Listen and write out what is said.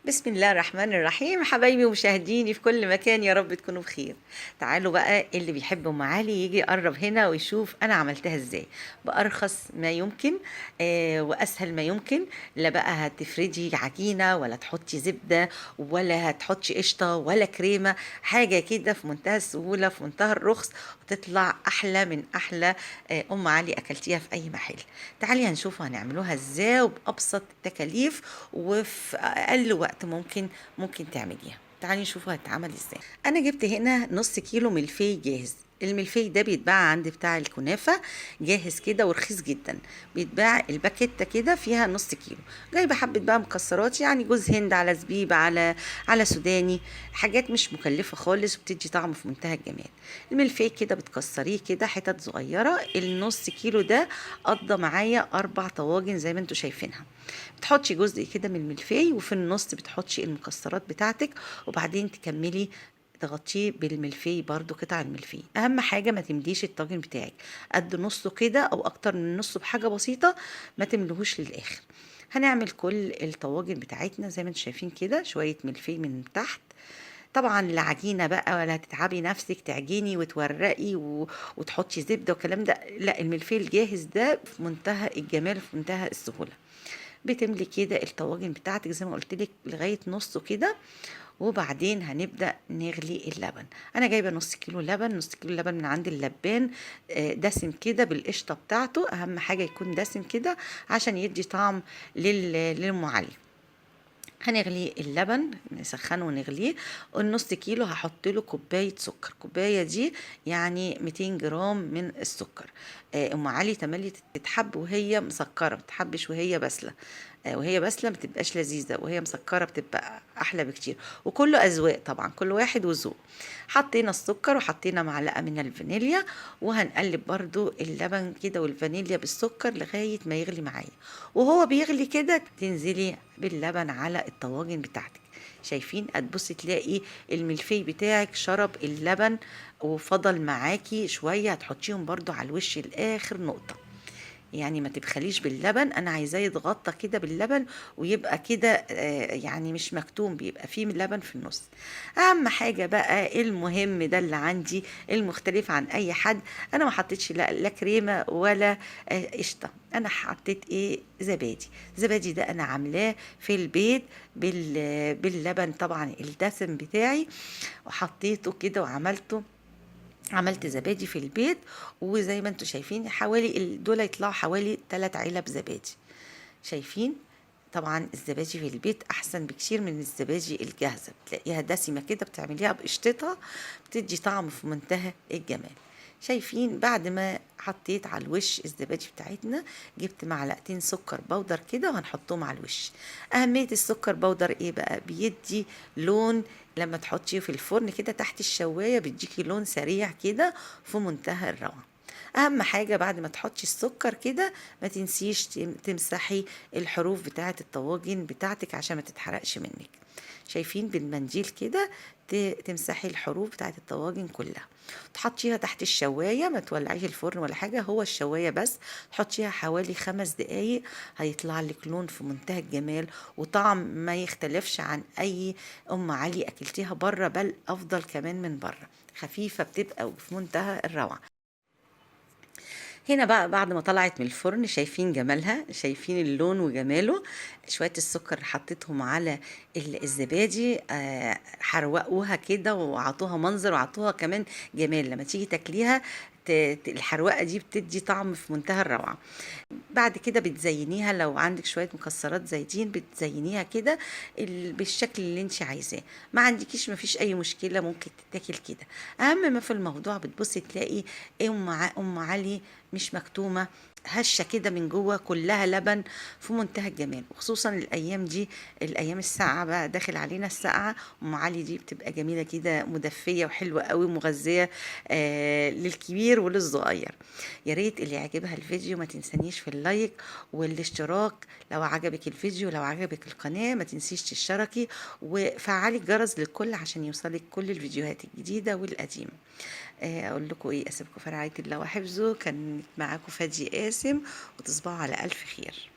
بسم الله الرحمن الرحيم. حبايبي ومشاهديني في كل مكان، يا رب تكونوا بخير. تعالوا بقى، اللي بيحب ام علي يجي يقرب هنا ويشوف انا عملتها ازاي بارخص ما يمكن، واسهل ما يمكن. لا بقى هتفردي عجينه ولا تحطي زبدة ولا هتحطي قشطه ولا كريمة، حاجة كده في منتهى السهولة في منتهى الرخص، وتطلع احلى من احلى ام علي اكلتيها في اي محل. تعالي هنشوف هنعملوها ازاي وبابسط التكاليف وفي اقل وقت ممكن تعمليها. تعالي نشوفها هتتعمل ازاي. انا جبت هنا نص كيلو ملفي جاهز. الملفي ده بيتباع عند بتاع الكنافة جاهز كده ورخيص جدا، بيتباع الباكيتة كده فيها نص كيلو. جايبة حبة بقى مكسرات، يعني جوز هند على زبيب على سوداني، حاجات مش مكلفة خالص وبتدي طعم في منتهى الجمال. الملفي كده بتكسريه كده حتت صغيرة. النص كيلو ده قضى معايا 4 طواجن زي ما انتوا شايفينها. بتحطي جزء كده من الملفي وفي النص بتحطي المكسرات بتاعتك، وبعدين تكملي تغطيه بالملفي برضو قطع الملفي. اهم حاجة ما تمليش الطاجن بتاعك قد نصه كده او اكتر من نصه بحاجة بسيطة، ما تملهوش للاخر. هنعمل كل الطواجن بتاعتنا زي ما انتم شايفين كده، شوية ملفي من تحت. طبعا العجينة بقى ولا هتتعبي نفسك تعجيني وتورقي وتحطي زبدة والكلام ده، لا، الملفي الجاهز ده في منتهى الجمال في منتهى السهولة. بتملي كده الطواجن بتاعتك زي ما قلت لك لغاية نصه كده، وبعدين هنبدأ نغلي اللبن. أنا جايبة نص كيلو لبن، نص كيلو لبن من عند اللبان، دسم كده بالقشطة بتاعته. أهم حاجة يكون دسم كده عشان يدي طعم للأم علي. هنغلي اللبن، نسخنه ونغليه. النص كيلو هحط له كوباية سكر، كوباية دي يعني 200 جرام من السكر. أم علي تملي تتحب وهي مسكرة، ما تتحبش وهي باسلة. وهي باسلة ما بتبقاش لذيذة، وهي مسكرة بتبقى أحلى بكتير. وكله أذواق طبعا، كل واحد وذوق. حطينا السكر وحطينا معلقة من الفانيليا، وهنقلب برضو اللبن كده والفانيليا بالسكر لغاية ما يغلي معايا. وهو بيغلي كده تنزلي باللبن على الطواجن بتاعتك. شايفين؟ هتبصي تلاقي الملفي بتاعك شرب اللبن وفضل معاكي شوية. هتحطيهم برضو على الوش الآخر نقطة، يعني ما تبخليش باللبن، انا عايزاه يتغطى كده باللبن ويبقى كده، يعني مش مكتوم، بيبقى فيه لبن في النص. اهم حاجة بقى المهم ده اللي عندي المختلف عن اي حد، انا ما حطيتش لا كريمة ولا قشطة، انا حطيت ايه؟ زبادي. زبادي ده انا عاملاه في البيت باللبن طبعا الدسم بتاعي، وحطيته كده وعملته، عملت زبادي في البيت. وزي ما انتوا شايفين حوالي دول يطلعوا حوالي 3 علب زبادي. شايفين؟ طبعا الزبادي في البيت احسن بكتير من الزبادي الجاهزة، بتلاقيها دسمة كده، بتعمليها بقشطتها بتدي طعم في منتهى الجمال. شايفين؟ بعد ما حطيت على الوش الزبادي بتاعتنا، جبت معلقتين سكر بودر كده وهنحطهم على الوش. اهمية السكر بودر ايه بقى؟ بيدي لون لما تحطيه في الفرن كده تحت الشواية، بيديكي لون سريع كده في منتهى الروعة. اهم حاجة بعد ما تحطي السكر كده ما تنسيش تمسحي الحروف بتاعة الطواجن بتاعتك عشان ما تتحرقش منك. شايفين؟ بالمنديل كده تمسحي الحروف بتاعة الطواجن كلها، تحطيها تحت الشواية، ما تولعيش الفرن ولا حاجة، هو الشواية بس. تحطيها حوالي 5 دقايق، هيطلع لك لون في منتهى الجمال وطعم ما يختلفش عن أي أم علي أكلتيها بره، بل أفضل كمان من بره، خفيفة بتبقى وفي منتهى الروعة. هنا بقى بعد ما طلعت من الفرن شايفين جمالها، شايفين اللون وجماله. شوية السكر حطيتهم على الزبادي، حروقوها كده وعطوها منظر وعطوها كمان جمال. لما تيجي تاكليها الحروقة دي بتدي طعم في منتهى الروعة. بعد كده بتزينيها، لو عندك شوية مكسرات زيتين بتزينيها كده بالشكل اللي انت عايزاه. ما عندكيش مفيش اي مشكلة، ممكن تتاكل كده. اهم ما في الموضوع بتبصي تلاقي ام علي مش مكتومة، هشة كده من جوه، كلها لبن في منتهى الجمال. وخصوصا الايام دي، الايام الساقعة بقى، داخل علينا الساقعة، ام علي دي بتبقى جميلة كده، مدفية وحلوة قوي، مغذية، للكبير وللصغير. يا ريت اللي يعجبها الفيديو ما تنسانيش في اللايك والاشتراك لو عجبك الفيديو، لو عجبك القناة ما تنسيش تشتركي وفعلي الجرس للكل عشان يوصلك كل الفيديوهات الجديدة والقديمة. اقول لكم ايه، اسيبكم في رعاية الله وحفظه. كانت معاكم فادي قاسم، وتصبحوا على الف خير.